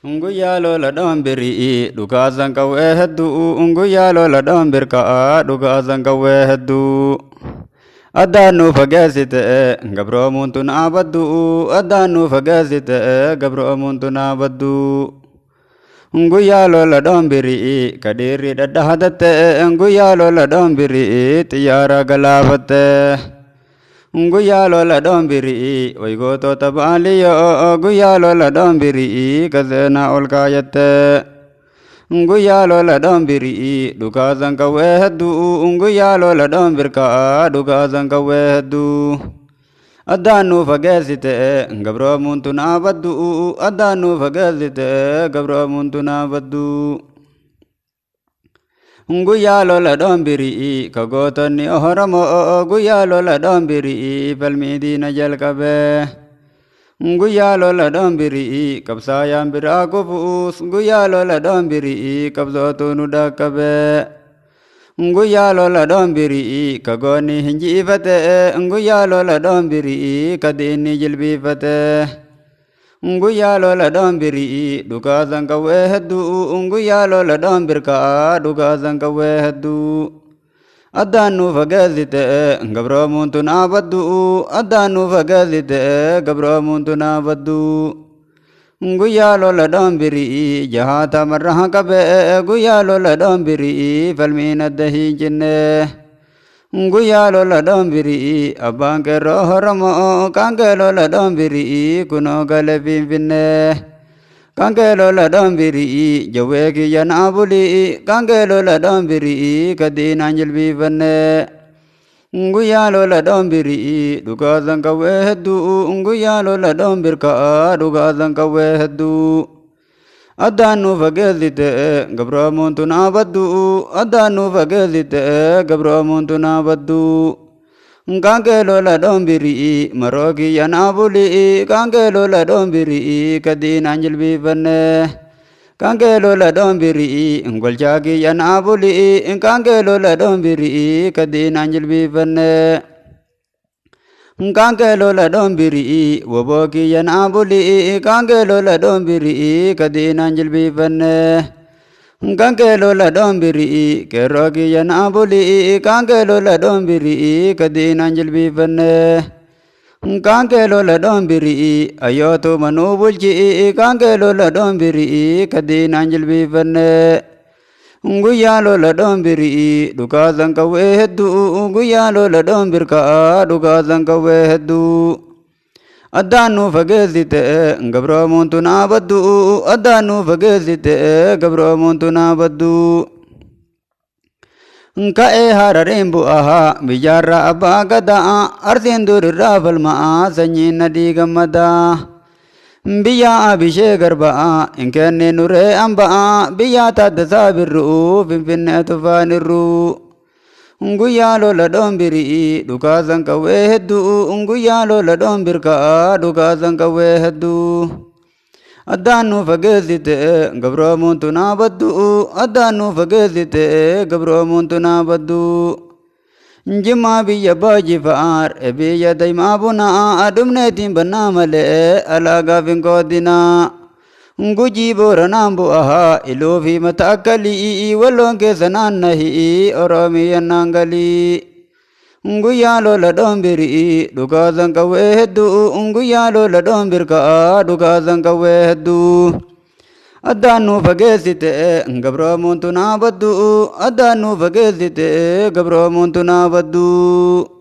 Guyyaa lola dhoombirii dhukaasan qawwee hedduu, guyyaa lola dhoombirkaa dhukaasan qawwee hedduu. Addaan nu fageessite gabroomuun tun dhaabaddu, addaan nu fageessite gabroomuun tun dhaabaddu. Guyyaa lola dhoombirii kadhiirri dhadhaadatte, guyyaa lola dhoombirii xiyyaara galaafatte. Guyyaa lola dhoombirii waygootota baaliyyoo, guyyaa lola dhoombirii kaseenaa ol kaayatte. Guyyaa lola dhoombirii dhukaasan qawwee hedduu, guyyaa lola dhoombirkaa dhukaasan qawwee hedduu. Addaan nu fageessite gabroomuun tun dhaabaddu, addaan nu fageessite gabroomuun tun dhaabaddu. Guyyaa lola dhoombirii ka gootonni Oromoo, guyyaa lola dhoombirii falmii diina jalqabe. Guyyaa lola dhoombirii qabsaayaan biraa kufuus, guyyaa lola dhoombirii qabsootu nu dhaqqabe. Guyyaa lola dhoombirii ka goonni hinjifate, guyyaa lola dhoombirii ka diinni jilbiifate. Guyyaa lola dhoombirii dhukaasan qawwee hedduu, guyyaa lola dhoombirkaa dhukaasan qawwee hedduu. Addaan nu fageessite gabroomuun tun dhaabaddu, addaan nu fageessite gabroomuun tun dhaabaddu. Guyyaa lola dhoombirii jahaata marraa qabee, guyyaa lola dhoombirii falmiin adda hin cinne. Guyyaa lola dhoombirii abbaan qeerroo Oromoo, kan kee lola dhoombirii kunoo gale Finfinnee. Kan kee lola dhoombirii jawwee kiyya naa bulii, kan kee lola dhoombirii kadiinaan jilbiifannee. Guyyaa lola dhoombirii dhukaasan qawwee hedduu, guyyaa lola dhoombirkaa dhukaasan qawwee hedduu. Addaan nu fageessite gabroomuun tun dhaabaddu, addaan nu fageessite gabroomuun tun dhaabaddu. Kan kee lola dhoombirii maroo kiyya naa bulii, kan kee lola dhoombirii kadiinaan jilbiifannee. Kan kee lola dhoombirii golchaa kiyya naa bulii, kan kee lola dhoombirii kadiinaan jilbiifannee. Kan kee lola dhoombirii woboo kiyya naa bulii, kan kee lola dhoombirii kadiinaan jilbiifannee. Kan kee lola dhoombirii qeerroo kiyya naa bulii, kan kee lola dhoombirii kadiinaan jilbiifannee. Kan kee lola dhoombirii ayyootu manuu bulchii, kan kee lola dhoombirii kadiinaan jilbiifannee. Guyyaa lola dhoombirii dhukaasan qawwee hedduu, guyyaa lola dhoombirkaa dhukaasan qawwee hedduu. Addaan nu fageessite gabroomuun tun dhaabaddu, addaan nu fageessite gabroomuun tun dhaabaddu. Ka'ee Harareen bu'aa biyyaarraa abbaa gadaa, arsiin durirraa falmaa sanyiin nadii gammadaa. Biyya Abishee garbaa hin kenne nuree hambaa, biyya Taaddasaa Birruu Finfinnee tufaanirruu. Guyyaa lola dhoombirii dhukaasan qawwee hedduu, guyyaa lola dhoombirkaa dhukaasan qawwee hedduu. Addaan nu fageessite gabroomuun tun dhaabaddu, addaan nu fageessite gabroomuun tun dhaabaddu. Jimmaa biyya Baajifaar biyya daa'imaa bunaa, dhumneetiin bannaa malee alaagaaf hin qoodinaa. Gujii Booranaan bu'aa iluu fi mata akkalii, walloon keessa naannahii Oromiyaan naangalii. Guyyaa lola dhoombirii dhukaasan qawwee hedduu, guyyaa lola dhoombirkaa dhukaasan qawwee hedduu. Addaan nu fageessite gabroomuun tun dhaabaddu, addaan nu fageessite gabroomuun tun dhaabaddu.